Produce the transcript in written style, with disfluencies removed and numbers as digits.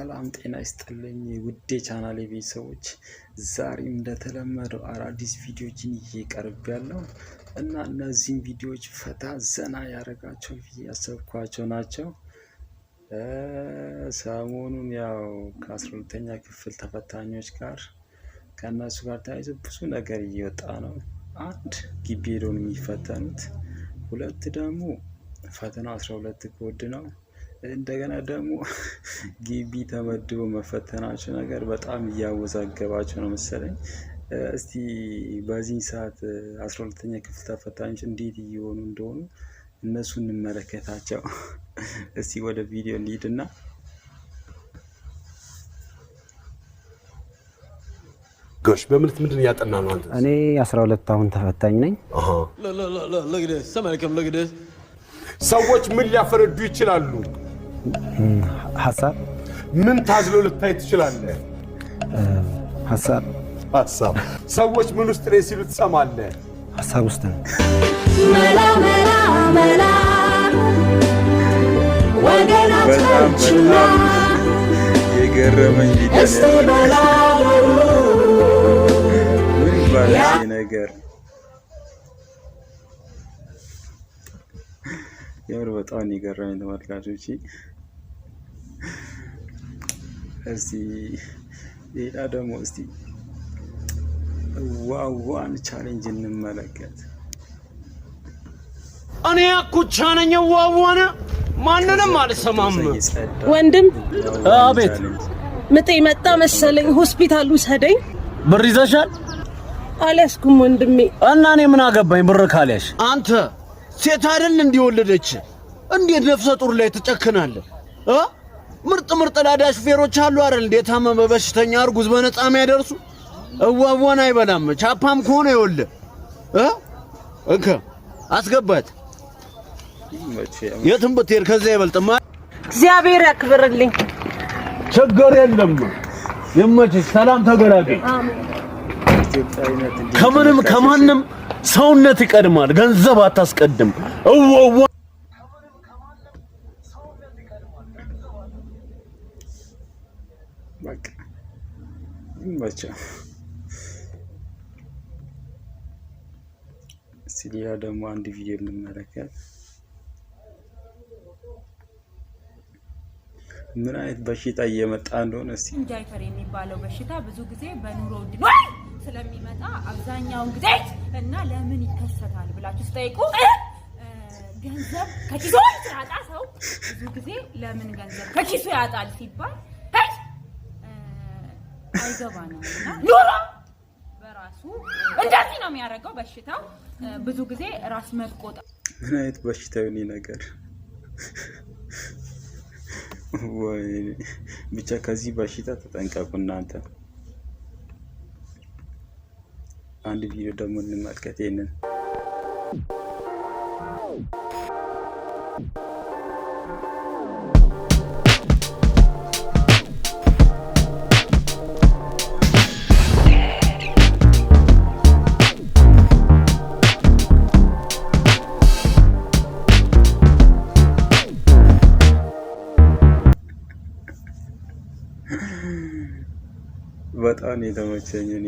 ሰላም ጤና ይስጥልኝ ውዴ ቻናሌ ቤተሰቦች፣ ዛሬም እንደተለመደው አዳዲስ ቪዲዮዎችን ይዤ ቀርቤያለሁ እና እነዚህን ቪዲዮዎች ፈታ ዘና ያደረጋቸው ብዬ ያሰብኳቸው ናቸው። ሰሞኑን ያው ከ12ኛ ክፍል ተፈታኞች ጋር ከእነሱ ጋር ተያይዞ ብዙ ነገር እየወጣ ነው። አንድ ግቢ ሄደው ነው የሚፈተኑት፣ ሁለት ደግሞ ፈተናው 12 ኮድ ነው። እንደገና ደግሞ ግቢ ተመድቦ መፈተናቸው ነገር በጣም እያወዛገባቸው ነው መሰለኝ። እስቲ በዚህ ሰዓት 12ኛ ክፍል ተፈታኞች እንዴት እየሆኑ እንደሆኑ እነሱ እንመለከታቸው። እስቲ ወደ ቪዲዮ እንሂድና ጎሽ፣ በምንት ምንድን እያጠና ነው አንተ? እኔ 12 አሁን ተፈታኝ ነኝ። Look, look, look, look, look at this. Somebody come look at this. ሰዎች ምን ሊያፈነዱ ይችላሉ? ሀሳብ። ምን ታዝሎ ልታይ ትችላለህ? ሀሳብ። ሀሳብ። ሰዎች ምን ውስጥ ነኝ ሲሉ ትሰማለህ? ሀሳብ ውስጥ ነው። መላ መላ መላ በጣም ወገናችን በጣም የገረመኝ ቪዲዮ እስቲ ነው። በላ በሉ። ምን ይባላል ይሄ ነገር? የምር በጣም ነው የገረመኝ ተመልካቾች። እስቲ ሌላ ደግሞ እስቲ ዋዋን challenge እንመለከት። እኔ አኩቻ ነኝ፣ ዋዋነ ማንንም አልሰማም። ወንድም። አቤት። ምጤ መጣ መሰለኝ፣ ሆስፒታል ውሰደኝ። ብር ይዘሻል? አልያዝኩም ወንድሜ። እና እኔ ምን አገባኝ ብር ካልያሽ? አንተ ሴት አይደል እንዲወለደች እንዴት ነፍሰ ጡር ላይ ትጨክናለህ? እ ምርጥ ምርጥ ላዳ ሹፌሮች አሉ አይደል? እንዴ የታመመ በሽተኛ እርጉዝ በነፃ የሚያደርሱ። እዋዋን አይበላም። ቻፓም ከሆነ ይኸውልህ እ እንከ አስገባት። የትም ብትሄድ ከዚያ አይበልጥም። እግዚአብሔር ያክብርልኝ። ችግር የለም። ይመችሽ። ሰላም ተገላገይ። ኢትዮጵያዊነት እንዴት ከምንም ተመልካቾች? ከማንም ሰውነት ይቀድማል። ገንዘብ አታስቀድም። እወዋ። በቃ ይመቸው። እስቲ ሌላ ደግሞ አንድ ቪዲዮ እንመለከት። ምን አይነት በሽታ እየመጣ እንደሆነ እስቲ። ጃይፈር የሚባለው በሽታ ብዙ ጊዜ በኑሮ ውድነት ስለሚመጣ አብዛኛውን ጊዜ እና ለምን ይከሰታል ብላችሁ ስጠይቁ ገንዘብ ከኪሱ ሲያጣ ሰው ብዙ ጊዜ ለምን ገንዘብ ከኪሱ ያጣል ሲባል አይገባንም። እና ኑሮ በራሱ እንደዚህ ነው የሚያደርገው። በሽታው ብዙ ጊዜ ራስ መቆጣ ምን አይነት በሽታ ይሆን ይህ ነገር? ወይኔ፣ ብቻ ከዚህ በሽታ ተጠንቀቁ እናንተ። አንድ ቪዲዮ ደግሞ እንመልከት ይሄንን። በጣም ነው የተመቸኝ እኔ።